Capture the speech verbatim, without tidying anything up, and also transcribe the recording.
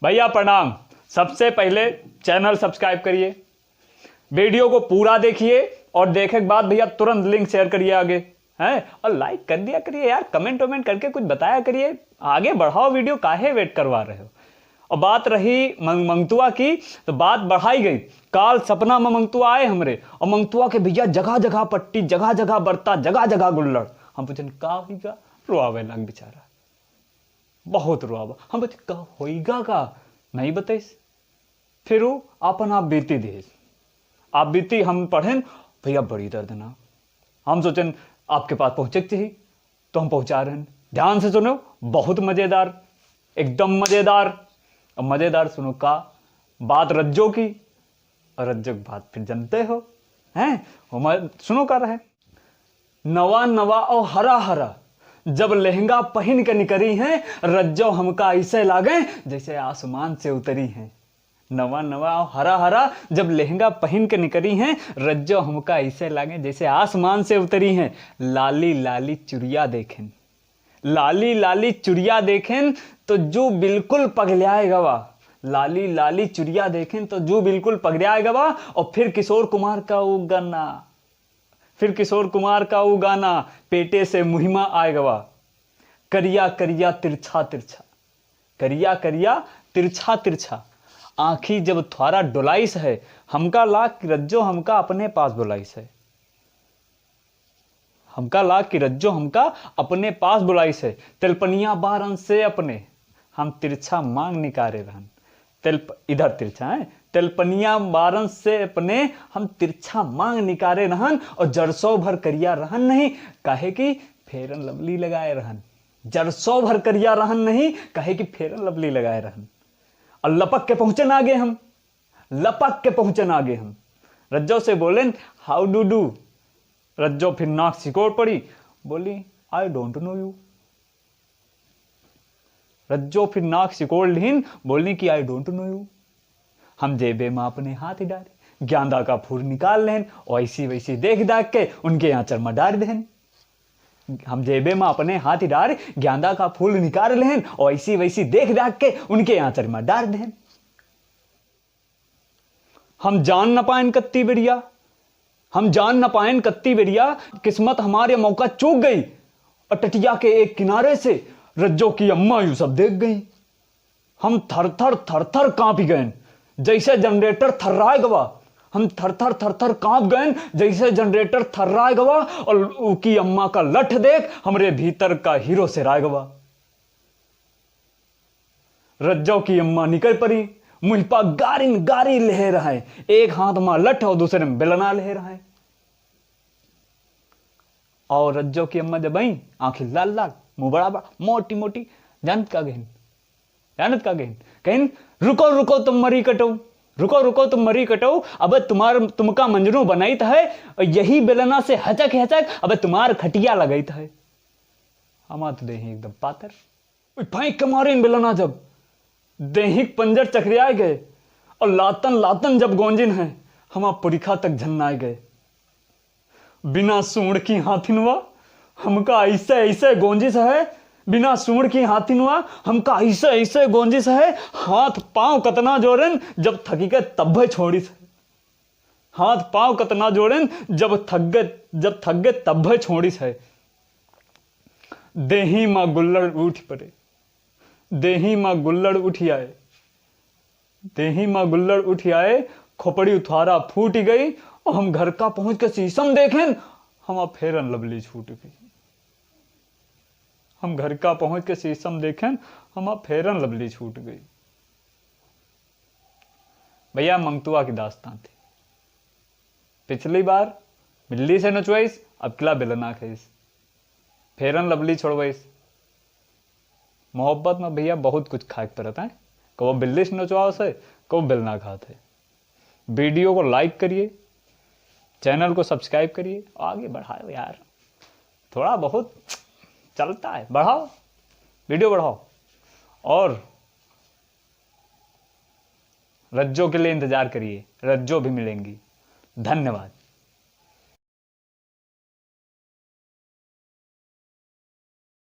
भैया प्रणाम। सबसे पहले चैनल सब्सक्राइब करिए, वीडियो को पूरा देखिए और देखे के बाद भैया तुरंत लिंक शेयर करिए आगे, हैं? और लाइक कर दिया करिए यार, कमेंट वमेंट करके कुछ बताया करिए, आगे बढ़ाओ वीडियो, काहे वेट करवा रहे हो? और बात रही मंग-, मंगतुआ की, तो बात बढ़ाई गई। काल सपना में मंगतुआ आए हमरे, और मंगतुआ के भैया जगह जगह पट्टी, जगह जगह बर्ता, जगह जगह गुल्लड़। हम पूछन, "का होइगा?" रोआवे लाग बेचारा, बहुत रोआवा। हम पूछे, "का होइगा का?" नहीं बताइस। फिर वो आपन आप बीती दिहिस। आप बीती हम पढ़ेन, "भैया बड़ी दर्दनाक।" हम सोचेन आपके पास पहुँचे के चाहिए, तो हम पहुँचा रहे हैं। ध्यान से सुनो, बहुत मजेदार, एकदम मजेदार। अब मजेदार सुनो का बात रज्जो की, और रज्जो की बात फिर जानते हो, हैं? वो म-, सुनो का रहे, "नवा नवा और हरा हरा, जब लहंगा पहिन के निकरी हैं, रज्जो हमका ऐसे लागे जैसे आसमान से उतरी हैं।" नवा नवा और हरा हरा, जब लहंगा पहिन के निकरी हैं, रज्जो हमका ऐसे लागे जैसे आसमान से उतरी हैं। लाली लाली चुरिया देखेन, लाली लाली चुरिया देखेन तो जू बिल्कुल पगल्याए गवा। लाली लाली चुरिया देखेन तो जू बिल्कुल पगल्याए गवा। और फिर किशोर कुमार का वो गाना, फिर किशोर कुमार का वो गाना, "पेटे से मुहिमा आए गवा।" करिया करिया तिरछा तिरछा, करिया करिया तिरछा तिरछा, आँखी जब थ्वारा डोलाइस है, हमका लाग कि रज्जो हमका अपने पास बोलाइस है। हमका लाग कि रज्जो हमका अपने पास बोलाइस है। तेलपनिया बारन से अपने हम तिरछा मांग निकारे रहन। तेल प-, इधर तिरछा है, तेलपनिया बारन से अपने हम तिरछा मांग निकारे रहन, और जरसो भर करिया रहन नहीं, काहे कि फेरन लवली लगाए रहन। जरसो भर करिया रहन नहीं, काहे कि फेरन लवली लगाए रहन। और लपक के पहुँचन आगे हम, लपक के पहुँचन आगे हम। रज्जो से बोलेन, "How do do?" रज्जो फिर नाक सिकोड़ पड़ी, बोली, "I don't know you।" रज्जो फिर नाक सिकोड़ लिहिन, बोली कि "I don't know you।" हम जेबे में अपने हाथ डारे, गेंदा का फूल निकाल लेहन, और ऐसी वैसी देख दाख के उनके आंचर में डार देहन। हम जेबे में अपने हाथ डार, गेंदा का फूल निकाल लेहन, और ऐसी वैसी देख दाख के उनके आंचर में डार देहन। हम जान न पाएन कत्ती बेरिया, हम जान न पाएन कत्ती बेरिया, किस्मत हमार ये मौका चूक गई। और टटिया के एक किनारे से रज्जो की अम्मा यू सब देख गई। हम थर थर थर थर कांपि गएन, जैसे जनरेटर थर्राए गवा। हम थर थर थर थर कांप गएन, जैसे जनरेटर थर्राए गवा। और उकी अम्मा का लठ देख हमरे भीतर का हीरो सिराए गवा। रज्जो की अम्मा निकर परी, मुँह पा गारिन गारी लेहे रहे, एक हाथ मा लठ और दूसरे में बेलना लेहे रहे। और रज्जो की अम्मा जब आई, आँखी लाल लाल, मुँह बड़ा बड़ा, मोटी मोटी, जानत का गहिन, जानत का गहिन, कहिन, "रुको रुको तुम मरी कटो, रुको रुको तुम मरी कटो, अब तुम्हार, तुमका मंजनू बनाइत है, और यही बेलना से हचक हचक अब तुम्हार खटिया लगाइत है।" हमार तो देही एकदम पातर। उई, फेंक के मारेन बेलना जब, देहिक पंजर चकरियाए गए, और लातन लातन जब गोंजिन है, हमार पुरिखा तक झन्नाए गए। बिना सूंड़ की हाथिनवा हमका ऐसे ऐसे गोंजिस है, बिना सूंड़ की हाथिनवा हमका ऐसे ऐसे गोंजिस है, हाथ पाँव कतना जोरेन जब थकी के तब्बे छोड़िस है। हाथ पाँव कतना जोड़ेन, जब थक गए, जब थक गए तब्बे छोड़िस है। देही मा गुल्लड़ उठ पड़े, देही मा गुल्लड़ उठ आए, देही मा गुल्लड़ उठ आए, खोपड़ी उथ्वारा फूट गई। और हम घर का पहुँच के शीशम देखेन, हमार फेरन लवली छूट गई। हम घर का पहुँच के शीशम देखेन, हमार फेरन लवली छूट गई। भैया, मंगतुआ की दास्तान थी। पिछली बार बिल्ली से नचवाइस, अब किला बेलना खाइस, फेरन लवली छोड़वाइस। मोहब्बत में भैया बहुत कुछ खाए के पड़ता है, कबो बिल्ली से नचवाओ से, कबो बेलना खात है। वीडियो को लाइक करिए, चैनल को सब्सक्राइब करिए, आगे बढ़ाओ यार, थोड़ा बहुत चलता है, बढ़ाओ, वीडियो बढ़ाओ। और रज्जो के लिए इंतजार करिए, रज्जो भी मिलेंगी। धन्यवाद।